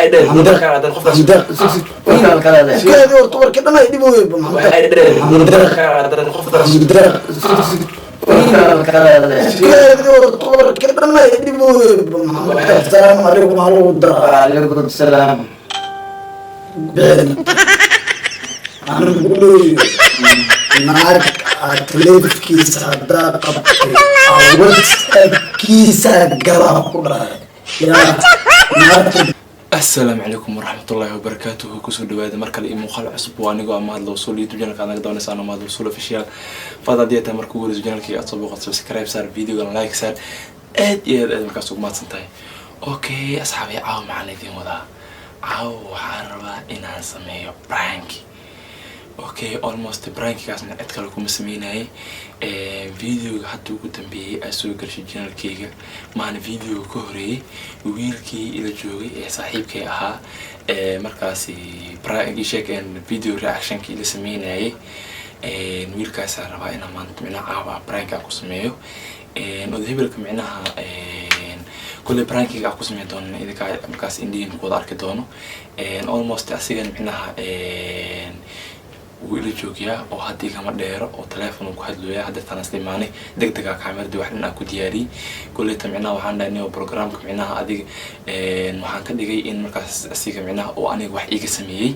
Keedi horta warkii dhan ay dhib ooyey Keedi horta warkii dhan ay dhib ooyey. Maxamed, salaamu calaykum. Waxaa lagu daraa Waalaikum salaam. Been anigu leeyo naag aad taleefankiisa haddaa qabtay, aa WhatsAppkiisa galaa ku dhahay yaa naagta. Asalaamu calaykum waraxmatullaahi wabarakaatuhu. Kusoo dhawaada mar kale iyo muuqaal cusub. Waa anigoo Amaad Lawsul, YouTube channelka aad naga doonaysaan Amaad Lawsul Official. Fad haddii ay tahay marka ugu horeyso channelkii aad soo booqato, subscribe saar, videogan like saar. Aad iyo aad aad markaas ugu mahadsan tahay. Okay asxaabay, caawa maxaan idiin wadaa? Caawa waxaan rabaa inaan sameeyo prank. Okay, almost prankigaasna cid kale kuma sameynayay. Videoga hadda ugu dambeeyey aa soo gashay channelkeyga maana videoga ka horeeyey, wiilkii ila joogay ee saaxiibkay ahaa ee markaasi sheeg video reactionkii ila sameynayay, wiilkaasaa rabaa inaan maanta micnaha caawa prank aan ku sameeyo. Oda hebelka micnaha kulley prankiga aan ku sameyn doono idinkaa markaas indhihiin ku wada arki doono. Almost asigan micnaha wuu ila joogiyaa oo hadda igama dheero oo telephone uu ku hadlooyaa. Hadda taan isla imaanay, deg degaa kaameradii wax dhan aan ku diyaariyey. Kulleyta micnaha waxaan dhahay niyo programka micnaha adiga waxaan ka dhigay in markaas asiga micnaha oo aniga wax iiga sameeyey,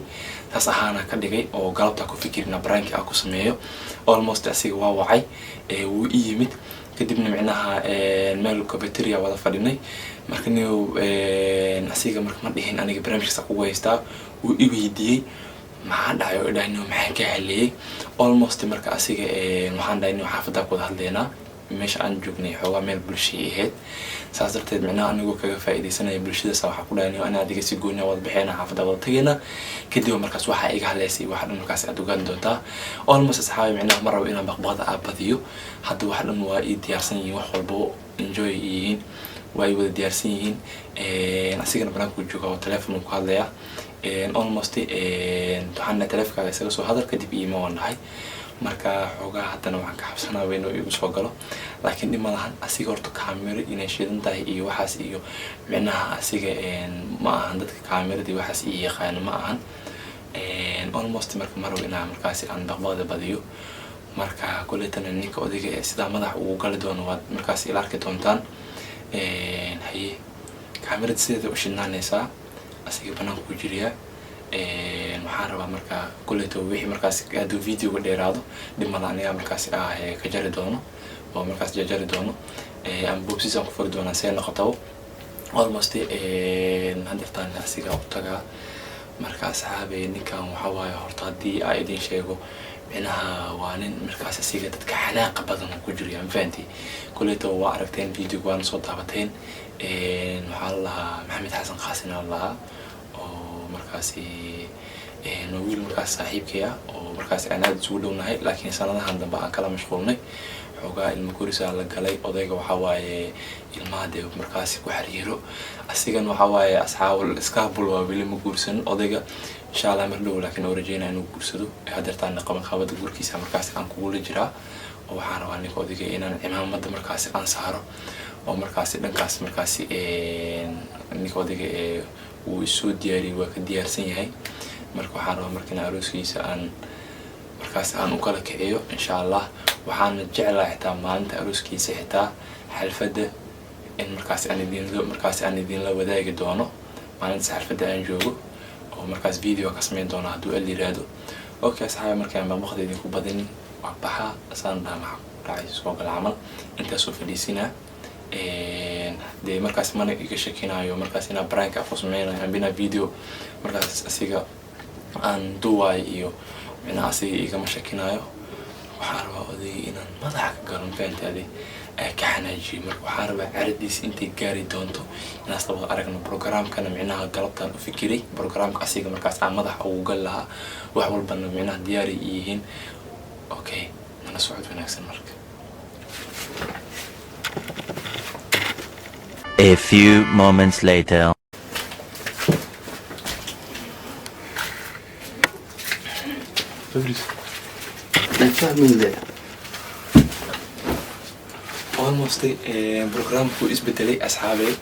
taas ahaana ka dhigay oo galabtaa ku fikirina pranki aan ku sameeyo. Almost asiga waa wacay, wuu i yimid. Kadibna micnaha meel cafeteria wada fadhinay. Marka niyo asiga marka ma dhihin aniga barnaamijkaas kugu haystaa. Wuu i weydiiyey maxaa dhacay oo idhahay niyo maxaan ka haleeyey. Almost marka asiga waxaan dhahay niyo xaafaddaa ku wada hadleynaa. Meesha aan joognay xoogaa meel bulshay ahayd, saas darteed micnaha anigoo kaga faa'iidaysanaya bulshadaas waxaa ku dhahay niyo ana adiga si gooniya wada baxeena, xaafadda wada tagayna. Kadib markaas waxaa iga hadlaysay waxa dhan markaas aad ogaan doontaa. Almost asxaabi, micnaha ma rabo inaan baqbaqda aa badiyo. Hadda wax dhan waa ii diyaarsan yihiin, wax walbo enjoy yihiin, waa ay wada diyaarsan yihiin. Asigana banaanku jooga oo telephone ku hadlayaa. Almost waxaan dhahay telefonkaaga isaga soo hadal, kadib iima waan dhahay. Marka xoogaa haddana waxaan ka xabsanaa inuu igu soo galo, laakiin dhib ma lahan. Asiga horta kaamiro inay shidan tahay iyo waxaas iyo micnaha asiga ma ahan dadka kaamirada iyo waxaas iyo yaqaano ma ahan. Almost marka ma rabo inaa markaasi aan baqbaqda badiyo. Marka kuleytana ninka odayga ee sidaa madax ugu gali doono waad markaas ila arki doontaan. Haye, kaamirada sideeda u shidnaanaysaa, asiga banaanka ku jiriyaa. Waxaan rabaa marka kuleyto wixii markaas hadduu videoga dheeraado dhib mala, aniga markaas ah ka jari doono oo markaas jarjari doono ama boobsiis aan ku furi doonaa see noqotabo. Almost hadeertaan asiga u tagaa. Marka asxaabey, ninkan waxa waaye horta haddii aa idin sheego micnaha waa nin markaas asiga dadka xanaaqa badan ku jiro, ma fahanti? Kuleyto waa aragteen videoga, waana soo daabateen. Waxaa la lahaa Maxamed Xasan Qaasin aa la lahaa oo markaasi waa wiil markaas saaxiibkay ah oo markaas aan aada isugu dhownahay, laakiin sanadahan dambe aan kala mashquulnay xoogaa. Ilmo korisaa la galay, odayga waxaa waaye ilmaha dee markaasi ku xiriiro. Asigan waxaa waaye asxaab iskaabul waa, weli ma guursan odayga, insha Allah mar dhow laakiin oo rajeynaya inuu guursado. Hadeertaan qaban qabada guurkiisa markaasi aan kugula jiraa oo waxaan rabaa ninka odayga inaan cimaamada markaasi aan saaro oo markaasi dhankaas markaasi ninka odayga ee uu isoo diyaariyay waa ka diyaarsan yahay. Marka waxaan rabaa marka in arooskiisa aan markaas aan u kala kiciyo insha Allah. Waxaana jeclahay xitaa maalinta arooskiisa xitaa xalfadda in markaas aan idin markaas aan idinla wadaagi doono maalintaas xalfadda aan joogo oo markaas video ka sameyn doono hadduu Al yiraahdo. Okay asxaabi, markaan baqbaqda idinku badinin, waa baxa saan dhaha maxaa ku dhacay soo gala camal intaasoo fadhiisinaa. Dee markaas mana iga shakinayo markaas inaa prank ku sameynayo amba inaa video markaas asiga aan duwaayo iyo micnaha asiga igama shakinayo. Waxaan rabaa odayga inaan madaxa ka galo, mafahantaade, ka xanaajiyo. Marka waxaan rabaa caradiisa intay gaari doonto inaas labada aragno. Programkana micnaha galabtaan u fikiray programka asiga markaas aan madaxa ugu gali lahaa, wax walbana micnaha diyaari yihiin. Okay, nala socod wanaagsan marka. A few moments later. Fahmin de. Almost programku isbedelay asxaabey.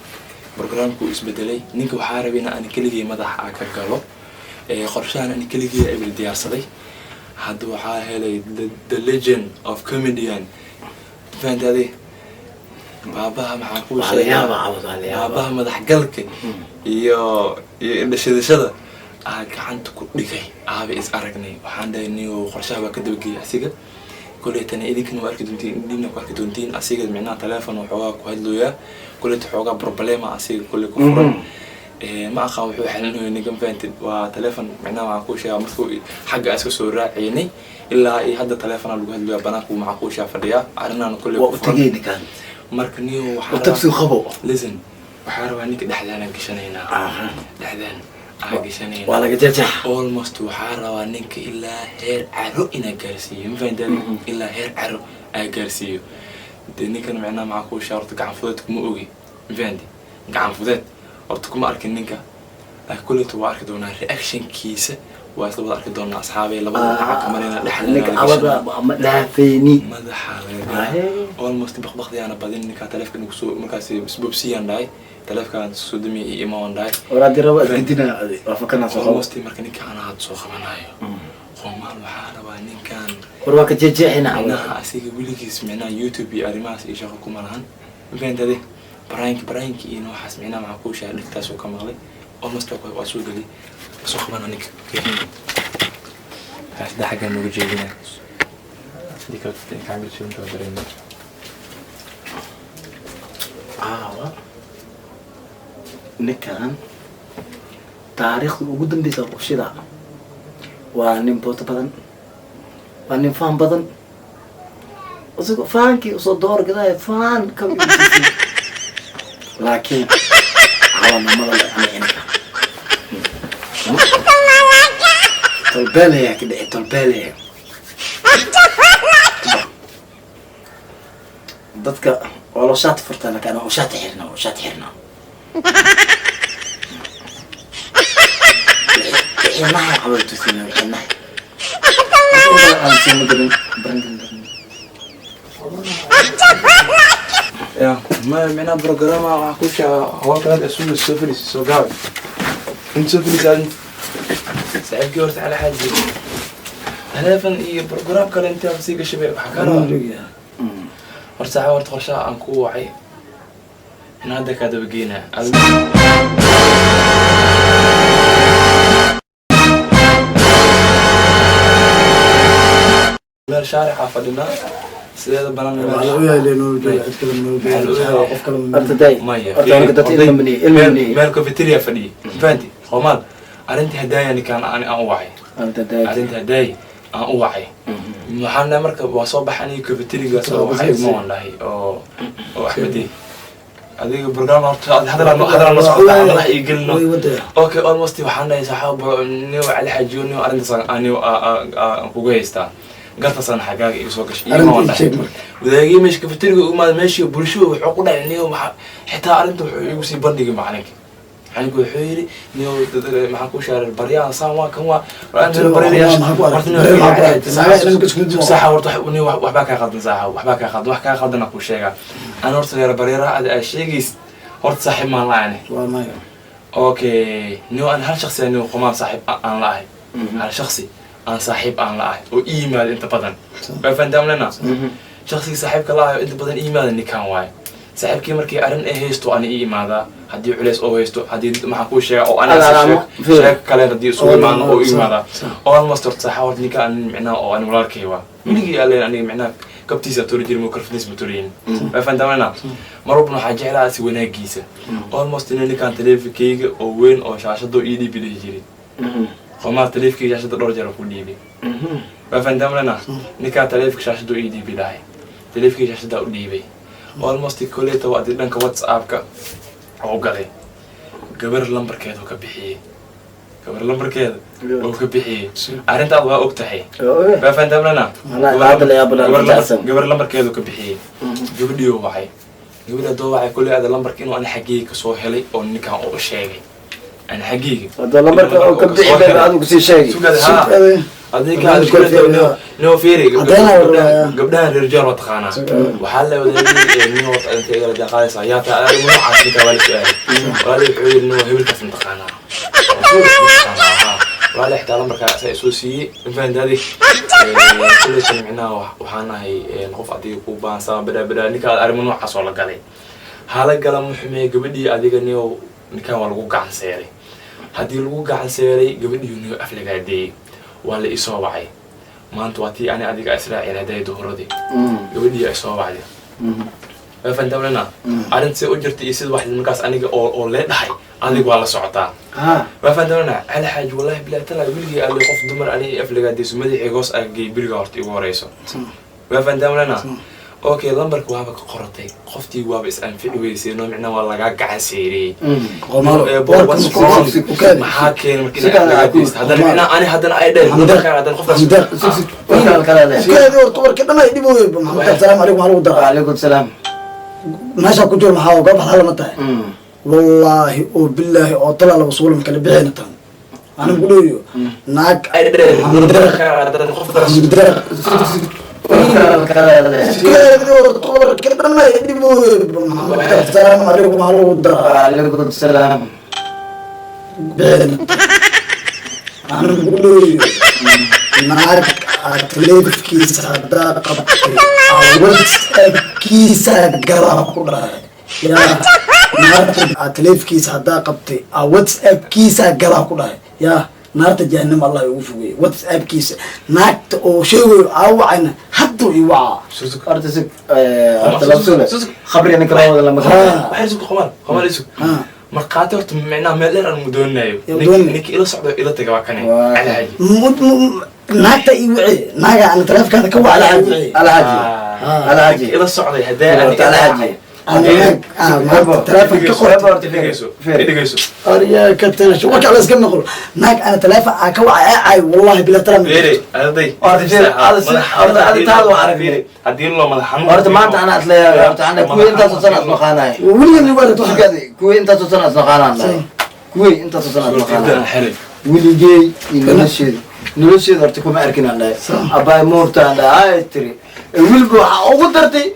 Programku uu isbedelay. Ninka waxaa rabay in aan keligay madaxa aan ka galo. Qorshahan aan keligay ay diyaarsaday. Hadda waxaa helay the legend of comedian. Fahantaade? Baabaha maxaa kuu Waa la yaabaa, cawad, waa la yaabaa. Baabaha madaxgalka iyo indhashidashada aa gacanta ku dhigay. Aaba is aragnay, waxaan dhahay, niyo, qorshaha waa ka dabageeyay asiga. Koleytana idinkana waa arki doontiin, indhiina ku arki doontiin. Asiga micnaha telephone waxoogaa ku hadlooyaa, koleyta xoogaa problema asiga koley ku furan. Ma aqaan wuxuu xalinayo ninkan, fahantid? Waa telephone, micnaha waxaan kuu sheegaa, markuu xagga aan iska soo raacaynay ilaa iyo hadda telephone lagu hadlooyaa, banaanku maxaa kuu sheega fadhiyaa arrinaan koley Waa ku u furan. Tegay ninkan. Marka niyo waxaa U tagsi qabo. Listen, waxaa rabaa ninka dhexdaan gashanaynaa, dhexdaan aan gashanaynaa. Waa laga jejex. Almost waxaa rabaa ninka ilaa heer caro inaa gaarsiiyo, ma fahantaade? Ilaa heer caro aa gaarsiiyo. Dee ninkan micnaha maxaa kuu sheega, horta gacan fudeed kuma ogi, ma fahanti? Gacan fudeed horta kuma arkin ninka, laakiin kulleyta waa arki doonaa reactionkiisa, waa isla wada arki doonaa, asxaabay. Labada dhinaca kamarena dhexda Ninka cawada ma dhaafayni. Madaxa laga galaa. Almost baqbaqdiyaana badin ninka taleefka nagu soo markaas isboobsiyaan dhahay, taleefkaan soo damiya iyo imaan dhahay. War haddii rabo isgedina, waa fakanaa, soo qabo. Almost marka ninka ana hadda soo qabanayo, qomaal, waxaa rabaa ninkan War waa ka jejeexina micnaha cawada. Asiga weligiis micnaha YouTube iyo arrimahaas iyo shaqo kuma lahan, ma fahantade? Prank, prank iyo waxaas micnaha maxaa kuu sheegay, dhigtaasuu ka maqlay. Almost waa soo gelay, soo qabana ninka. Saddex xaggaa nooga jeedina. Sidii kale kaamil shilinta waa dareemi. Caawa ninkan taariikhda ugu dambeysa qofshida waa nin booto badan, waa nin faan badan. Isagoo faankii usoo door gadaya faan ka, laakiin caawanimada la aninka tolbeelaya ka dhici tolbeelaya dadka waa loo shaati furtaa, laakiin anaa shaati xirna, oo shaati xirna wixinahay cabal tusina wixinahay. Aan sii madarin brandon. Ya ma micnaha programa waxaa ku sheega hawlkanaad isugu soo fadhiisi, soo gaabi inta soo fadhiisa saaxiibkii. Horta cala xaaji taleefon iyo program kale intaa sii gashay bay waxaa kaa rabaa. Horta saaxiib, horta qorshaha aan ku wacay in hadda kaa dabageynaa. Meel shaarica fadhinaa, sideeda banaan. Horta day. Maya. Horta aniga dadka ilma maniye, ilma maniye. Meel cafeteria fadhiyay, fahanti qomaal? Arrintii hadaaya ninkaan aan u wacay. Horta day. Arrintii hadaaya aan u wacay waxaan dhahay, marka waa soo baxay aniga cafeteriga soo waxay ma waan dhahay oo Axmedi adiga program horta hadal hadal noo socota, madax ii gelino. Okay, almost waxaan dhahay, saaxiib bro, niyo Cali Xaajiyo, niyo arrintaas aniyo aan kugu haystaa, gartaasaan xagaaga iga soo gashay iyo ma waan dhahay. Wadaagii meesha cafeteriga ugu imaada, meeshii bulshada wuxuu ku dhacay, niyo, waxa xitaa arrinta wuxuu igu sii bandhigay macalinka. Macalinku wuxuu yidhi, niyo, maxaan ku shaaray baryahan saan waa kan waa saaxa. Horta niyo waxbaa kaa qaldan, saaxa, waxbaa kaa qaldan, wax kaa qaldan aan kuu sheegaa. Ana horta reer baryaraha adi aa sheegaysid, horta saaxiib maan la-aane. Okay, niyo, aan hal shaksi, niyo qomaal, saaxiib aan la ahay, hal shaksi aan saaxiib aan la ahay oo ii yimaado inta badan, waa fahantaamlena? Shaksiga saaxiibka la ahay oo inta badan ii yimaada ninkaan waaye. Saaxiibkii markii arrin ay haysto ani ii imaadaa, haddii culeys oo haysto, haddii maxaan kuu sheegaa oo ani sheeg kale haddii isugu imaano oo ii imaadaa. Almost horta saaxiib, horta ninkaan micnaha oo ani walaalkay waa weligii alleen, aniga micnaha kabtiisa tori jirin, karftiisa ma toriyin, waa fahantaamlena? Mar walbana waxaa jeclaa si wanaagiisa. Almost ina ninkaan taleefonkeyga oo weyn oo shaashadoo ii dhiibi dhihi jiray, qomaal, taleefonkeyga shaashada dhowr jeer ku dhiibay, waa fahantaamlena? Ninkaan taleefonka shaashadoo ii dhiibi dhahay, taleefonkeyga shaashadaa u dhiibay. Almost koleyta waa dii dhanka WhatsAppka oo galay, gabar lambarkeeda oo ka bixiyey, gabar lambarkeeda oo ka bixiyey. Arrintaad waa og tahay, waa fahantaamlena? Gabar lambarkeeda oo ka bixiyey, gabadhii oo wacay, gabadhi haddoo wacay koley ada lambarka inuu ana xaggeyga kasoo helay oo ninkaan oo sheegay ana xaggeyga Hadda lambarka oo ka bixi bay adigu sii sheegi. Adiga No, fiiri. Haddana waa- Gabdhaha reer jaar waa taqaanaa. Waxaa la wadaagay nin wata inta igala jaanqaadaysa ayaa taa adigu noocaas ninkaa waa la su-aalay. Walaali wuxuu yidhi, no, hebelkaas ma taqaanaa? Walaali xitaa lambarkaa asaa isoo siiyey, mafahantaadi? Kuleytan micnaha waxaan ahay qof adiga ku baahan sama badaa badaa ninkaa arrimo noocaas oo la galay hala gala ma xumeeye gabadhii adiga niyow. Ninkaan waa lagu gacan seeray. Haddii lagu gacan seeray gabadhii niyo aflagaadeeyey, waa la isoo wacay maanta. Waa tii ani adiga israaceen hadday duhuradii gabadhii ay soo wacday, waa fahantamlena arrinta see u jirta iyo sida wax markaas aniga oo lee dhahay adiga waa la socotaa. Waa fahantamlena Cali Xaaji, wallahi bilahi tala weligii alle qof dumar ani aflagaadeyso madaxii hoos agay beriga horta igu horeyso. Waa fahantamlena? Okay, lambarka waaba ka qoratay, qoftii waaba is anfici weysay, noo micnaa waa lagaa gacan seeriyey. Qomaalo. What's wrong? Maxaa keenay marka Si kale inaad aflagaadeysto? Haddana micnaa ani haddana ay dheh lambarkaan haddana qofkaas. Warkaan kale leh. Ukaadi horta, warka dhan ay dhib ooyo. Maxamed, salaam calaykum, waxaa lagu daraa. Wacalaykum salaam. Meesha ku jiro maxaa goob xalaal ma tahay? Wallaahi oo bilaahi oo talaa laba suulam kala bixina tan anaa ku dhowiyo naag. Ay dheh lambarkaan haddana qofkaas. Warkaan kale leh. Ukaadi horta, warka dhan ay dhib ooyo. Maxamed, salaam calaykum, waxaa lagu daraa. Wacalaykum salaam. Bixina anaa ku dhowiyo naag aad taleefankiisa haddaa qabtay WhatsAppkiisa galaa ku dhahay yaa naarta aad taleefankiisa haddaa qabtay WhatsAppkiisa galaa ku dhahay yaa naarta jahanam Allah ugu fogeeyey. WhatsAppkiisa naagta oo sheegayo aa wacayna hadduu i wacaa. Horta si horta la sule khabriga ninka loo wada lama kala. Waxay isku qomaan qomaan isku markhaati horta micnaha meel dheer aan mudoonayo. Yaa doonay. Ninki ila socdo ila taga waa kane. Waa Cali Xaaji. Naagta i wici, naaga ana taleefankaada ka wacay i wici. Alhaji, Alhaji. Ninki ila socday haddee Horta Alhaji. Ana naag taleefon ka qortay. Dhegeyso, dhegeyso. Aryaa ka talasho warka la iska maqlo, naag ana taleefon aa ka wacay ay wallahi bila tala. Fiiri arday. Horta fiiri, horta adi taada waa aragnay. Haddii loo madax xanuun. Horta maanta anaa isleeyahay, horta ana kuwii intaasoo sana isnaqaanaay. Weliga ni waalid waxa. Kuwii intaasoo sana isnaqaanaan dhahay, kuwii intaasoo sana isnaqaanaan xiray. Weligey iyo nolosheeda horta kuma arkin aan dhahay abaay muurtaan dhahay ay tiri weliba waxaa ugu dartay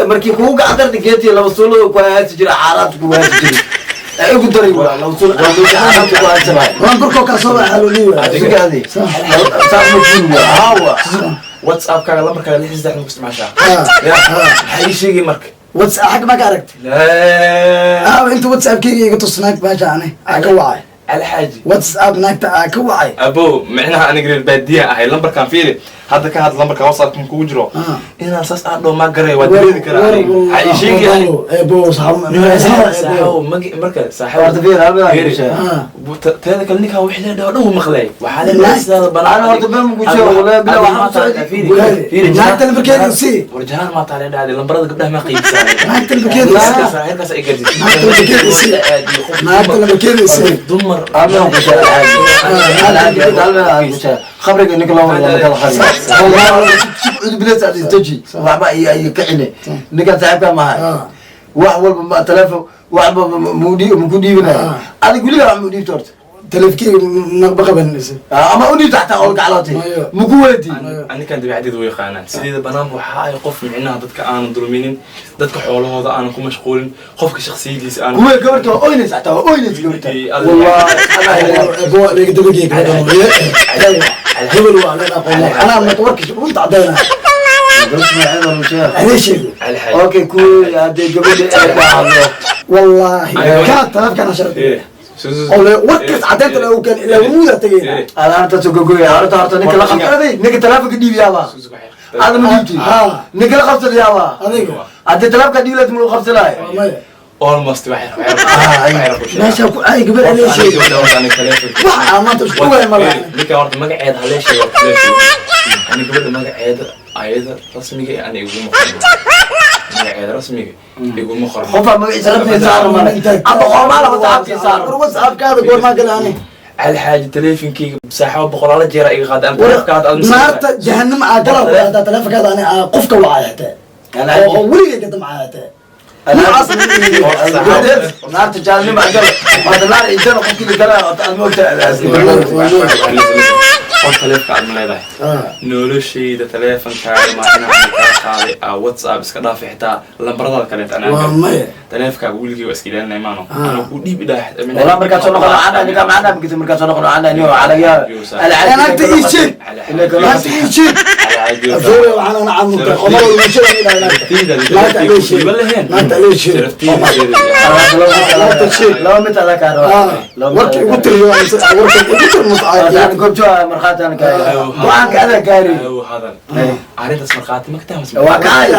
markii kugu gacan dartay geetii laba suulada ku haasi jira, xaaraanta kugu haasi jiray ee igu daray waa laba suul xaaraanta ku haasanaay. Waan korkoo kaa soo baxaa loo leeyahay. Sugaadi saas ma kuul haawa. WhatsAppkaaga lambarkaaga 63 ku isticmaashaa ya? Maxaa ii sheegay marka? WhatsApp xag ma ka aragtay? Laa. Aa inta WhatsAppkeyga iga tus naag meesha ani aa ka wacay. Cali Xaaji. WhatsApp naagta aa ka wacay. Abo, micnaha aniga reer baadiya ahay. Lambarkaan fiiri hadda ka hadla, lambarka WhatsAppka kugu jiro. Inaan saas aan dhaho ma garay, waa dareemi karaa aniga. Waxaa ii sheegay aniga. Ebo. Saaxibo, marka saaxibo. Horta fiir hal mid aan kuu sheego. Teeda kale ninkaan wixii la dhaho dhan wuu maqlay. Waxaa la dhahay sidaada banaan. Ana horta been ku sheego, wallahi bilaa waxaan ku socday. Naagta lambarkeeda sii. War jahaan maa taa la dhahday lambarada gabdhaha ma qiibsaa. Naagta lambarkeeda sii. Heerkaas ay gaarsiisay. Naagta lambarkeeda sii. Naagta lambarkeeda sii. Dumar. Hal mid aan kuu sheego, Alhaji. Alhaji, horta hal mid aan kuu sheego. Khamriga ninka loo wado lama kala qariyo. Wallahi, cudub bilaas aad istaji. Waxba iyo kicine. Ninkan saaxiibkaa maahay. Wax walba ma telefoon waxba muku dhiibinayo. Adig weligaa wax mu dhiibto horta? Taleefkeyga ma qabanaysa. Ama u dhiibto xataa oo gaclootay. Mayo. Muku weydii. Anikan dabeecaddeeda way yaqaanaan. Sideeda banaanba waxaa ay qof micnaha dadka aanan dulminin, dadka xoolahooda aanan ku mashquulin, qofka shakhsiyadiisa aanan Kuwee gabarta waa oynaysa xataa, waa oynaysa gabarta. Wallahi, anaa Ebo laga dabageey gabadha hebel waa leen aqoon anaa marka warkiisa runta caddaynaya. Gabarta magaceeda ma sheego. Anee sheego. Cali Xaaji. Okay, kuwii haddii gabadha ay dhacdo. Wallaahi kaa taleefkana shardi oo le warkiis caddaynta loogu keen ilaa wamuuda tagayna. Ada horta soo gogoya. Horta ninka la qabsaday, ninka telefoonka dhiibiyaaba. Ada ma dhiibti. Ninka la qabsadayaaba. Adiga. Haddii telefoonka dhiibi lahayd ma lagu qabsanayo. Maya. Almost waxay Meesha ku caay gabar anee sheego wax aan maanta isku ogahay ma laha. Ninka horta magaceeda halee sheego, ani gabadha magaceeda ayada rasmiga ee ani iguma qorno, magaceeda rasmiga iguma qorno. Qofaa magaciisa rabtiisa saaran male. Aba qomaal WhatsAppkiisa saaran. War WhatsAppkaada goormaa gala ani? Cali Xaaji, teleefinkeyga saaxibo boqolaalo jeer iga qaaday aan teleefkaada aad Naarta jahanam aa gala ku dhahdaa teleefonkaada ani aa qofka wacay xitaa oo weligay ka damcay xitaa noocaas ma ihi. Naarta jahannama gala. Horta naar iyo janno qofkii la galaa horta aad ma ogtahay. Oo taleefanka aad ma leedahay? Noloshayda taleefankaaga maa inaan kaa qaaday aa WhatsApp iska dhaafay, xitaa lambaradaada kaleeta anaa Waa maya. Taleefankaaga weligii waa iska ilaalinay maano anaa ku dhiibi dhahay. والله markaad soo noqono cana ninka macna markaad markaad soo noqono cana niyo cala yaa. Naagta ii sheeg, naagta ii sheeg. Afeere waxaan ana camuntay qomar ii sheeg inaa naagta, naagta ii sheeg, naagta ii sheeg. Laba mid adaa kaa rabaa. Warka igu tiriyo, warka igu tir muscaad. Goobjooga markhaati aan kaa go-aanka adaa gaari. Hadal arrintaas markhaati ma ka tahay? Waa kacay.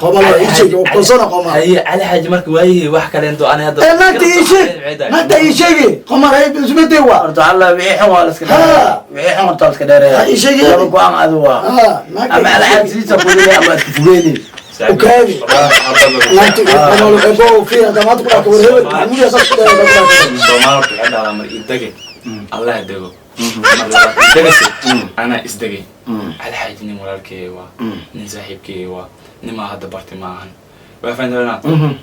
Qomar ii sheeg oo konsona qomar. Haye Cali Xaaji, marka waayihii wax kaleento ani hadda Ee naagta ii sheeg, naagta ii sheegi qomar ay ismedey waa. Horta alla wixii xun waa la iska dheereeya, wixii xun horta waa la iska dheereeya. Ha, ii sheegi. Laba go-aan adu waa naagta ama ii Cali sheeg. Xaaji sidiisa fogeyni ama iska fogeyni. Ukaadi naagta qomar ebo fiir hadda maanta ku dhaafto war hebel Maxamuud yaa saas ku dheereeya ku dhaafto. Soomaali horta waxay dhahdaa mar idage Allah dego, mar labaad idagase anaa isdegay. Cali Xaaji nin walaalkeey waa, nin saaxiibkeey waa, nimaa hadda barti ma ahan, waa fahantaa?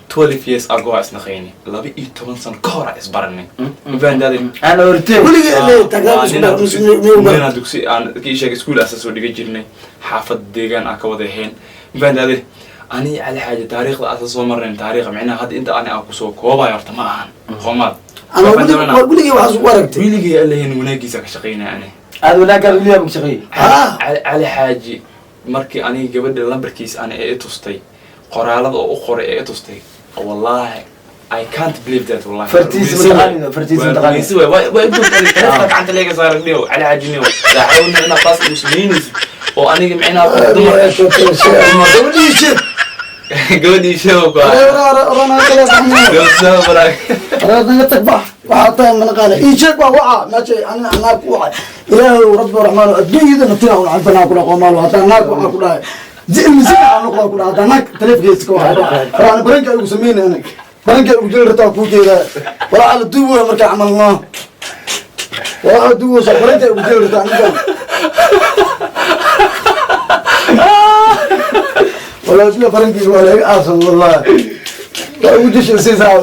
12 years ago aa isnaqayni, 12 sano ka hor aa isbaranay, ma fahantaade? Ana hortee. Weligii le tagaa isku dhaaf miyu bar. Ninaa dugsi aan kii sheegay iskuul aasa soo dhigan jirnay, xaafad deegaan aan ka wada ahayn, ma fahantaade? Ani Cali Xaaji taariikhda aasa soo marnayn, taariikha micnaha hadda inta ani aan kusoo koobayo horta ma ahan qoomaad. Ama weligii waxaas ugu aragtay. Weligii Allahin wanaagiisa ka shaqaynaya ani. Aad wanaaggaad weligaa ma shaqeeyey? Cali Xaaji markii aniga gabadha lambarkiisa ani ee i tustay, qoraalada oo u qoray ee i tustay, wallahi I can't believe that, wallahi. Fartiisa ma taqaanid? Fartiisa ma taqaanid? Waa intuu taleefanka gacanta leega saaran dhiyo Cali Xaaji niyo saaxiibna inaad taas igu samaynaysid oo aniga micnaha dumar Gabadhii sheeg. Gabadhii sheego ku Naga tag, bax, waxaa tahay manaqaana ii sheeg. Waa waca meesha ani naag ku waca. Ilaahay rabbi raxmaan adduunyada natina un cantanaa ku dhaqo maalo hataa naag waxaa ku dhahay ilmisina aan noqdaa ku dhahay hataa naag taleefkeisa ka waxa raana baranka igu sameynay aniga baranka igu jiri rabtaa kuu jeedaa walaa ala duubo markaa camal no walaa duubo sa baranka igu jiri rabtaa aniga walaa sida barankiisa waa laga aasan wallahi waa ugu jisha.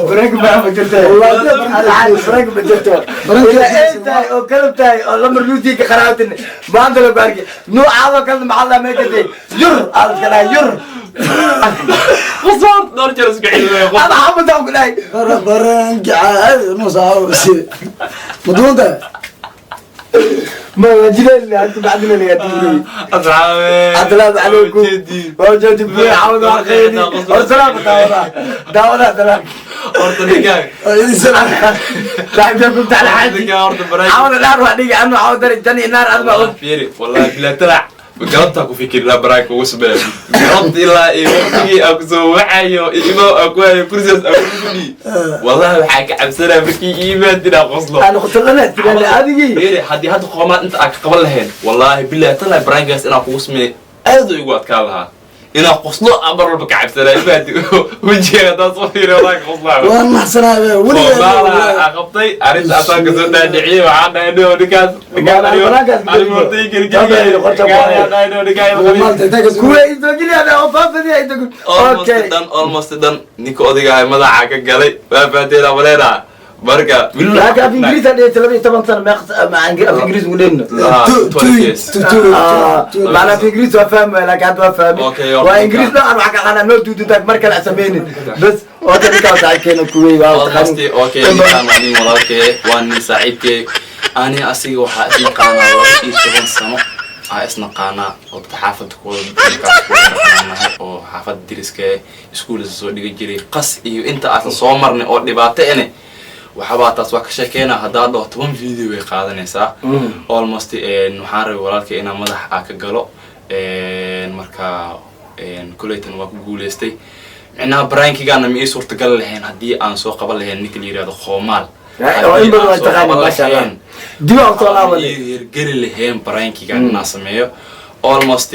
Baranka ma jirto. Wallahi baranka ma jirto. Ilaa ay tahay oo kalab tahay oo lambar luutii ka qaraatin maanta la ku arkay nuucaadoo kalena maxaa la meekatay yur aad iska dhahay yur. Qasaan dhowr jeer isku celinayo qof. Ama xamadaan ku dhahay. Baranki caadi no saa maduunta. Ma wajideen hadda bacdina laga tuuray. Asxaabe. Assalaamu calaykum. Waa jeedi buuy xamad waa khayri hor salaam daawada daawada salaam. Horta ninkaaga. Saaxiibka ku taala xaaji. Ninkaa horta barnaamij. Xamad naar waa dhigi anu xamad dari jani naar adma. Fiiri, wallahi bilaa talac galabtaa ku fikir ilaa baraanka ugu sameeyo galabta ilaa iyo waqtigii aan kusoo wacayo iyo aan ku hayo kursigaas aan ku fadhiyi, wallahi waxaa ka cabsanaya markii iimaad inaa qoslo. Aan qotolana tirada adigii. Fiiri, haddii hadda qoomaad inta aan ka qaban lahayn, wallahi bilahi talac baraankaas inaan kugu sameeyo aad u igu adkaan lahaa inaan qoslo aan mar walba ka cabsanaya imaad wejiga haddaan soo fiiriyo wallahi ka qoslaa. Waan maxsanaa Walahi weligaa. Aan qabtay arrinta asaan kasoo dhaadhiciyey, waxaan dhahay niyow ninkaas ninkaan kuwa intoo oo faafadiya intoo okay. Almost done, almost done. Ninka odaygahay madaxa ka galay waa fahanteena maleynaa marka. Laakiin af ingiriis aan dhigtay 12 sano meeq ma af ingiriis ugu dheyno. Macnaa af ingiriis waa fahmaya laakiin hadda waa fahmi. Okay, waa ingiriis dhan wax ka qana noo duuduntaag mar kale sameynin bas okay ninkaa saaxiibkeena kuwey waa Almost okay. Ninkaan waa nin walaalkee, waa nin saaxiibkee. Ani asiga waxaa isnaqaanaa 12 sano aa isnaqaanaa oo dadka xaafadda kuwada markaas kuwada dhaqanaanahay oo xaafadda deriska iskuul isa soo dhigan jiray, qas iyo inta aasan soo marnay oo dhibaato ene waxabaa taas waa ka sheekeynaa. Haddaa dhaho 10 video way qaadanaysaa almost. Waxaan rabay walaalkay inaan madax aa ka galo, marka koleytan waa ku guuleystay. Micnaha prankigaana ma ii suurtagal lahayn haddii aan soo qaban lahayn ninka la yihahdo Khoomaal. Oo in badan waa taqaani maasha Allah dib aan soo laabanay. Hirgeli lahayn prankigan inaan sameeyo almost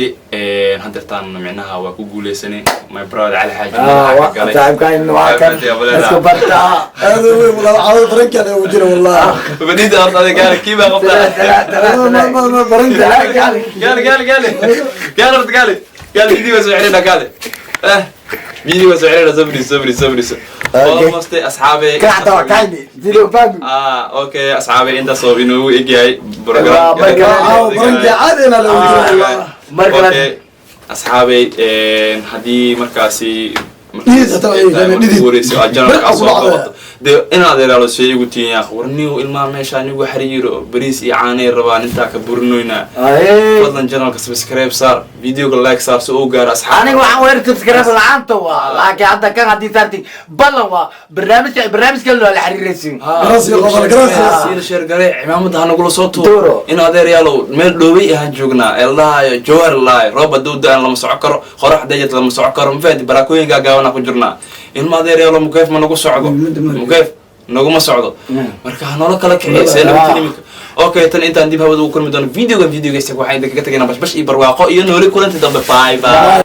hadeertaan micnaha waa ku guuleysanay my brother Cali Xaaji madaxa ka galay. Saaxiibkaan waa kan isku bartaa. Aad weyn walaal cawada barankaan ugu jira wallahi. Fadhiida horta adiga gaari kii baa qabtaa. Baranka. Gaali gaali gaali gaali horta gaali gaali idii baa soo xidhina gaali. Eh. Video soo xiriira, sabri, sabri, sabri. Okay. Almost, asxaabe. Kan xataa waa kaayni video fahmi. Ah, okay, asxaabe, intaas oo inoogu egyahay. Waa, marka- Caawa baranka caadina la wada. Marka- Okay, asxaabey, haddii markaasi Dhidid hataa waa eegana, dhidid. wareysi aad channelka Bir soo aku dhacda. qabato, dee inaad ilaalo sey igu tihiin yaa war niw ilmaha meesha anigu xariiro bariis iyo caanay rabaan intaa ka burinoynaa. Fadlan channelka subscribe saar, videoga like saar si uu gaaro asxaab. Aniga waxaan weer subscribe la'aanta waa, laakiin hadda kan haddii saarti ballan waa barnaamijka, barnaamijka loo la xiriiraysiin. Gracias, qofal, gracias. Siina share gare, cimaamada ha nagula soo Tuuro. tuuro. In adeeryaalow, meel dhoobay ahaan joognaa eeldahaayo jawhar lahay, roob hadduu da-an lama soco karo, qorax dayad lama soco karo, mafahanti? Baraakooyinkaa gaabanaa ku jirnaa. Ilma adeeryaalow, mukeef ma nagu socdo? Mukeef naguma socdo, marka ha noola kala kiciya see nagu tilimika. Okay, tan intaan dib hawada ugu kulmi doono videogan videoga, waxaan idinkaga tagaynaa bashbash iyo barwaaqo iyo nooli kulanti dambe. Bye bye.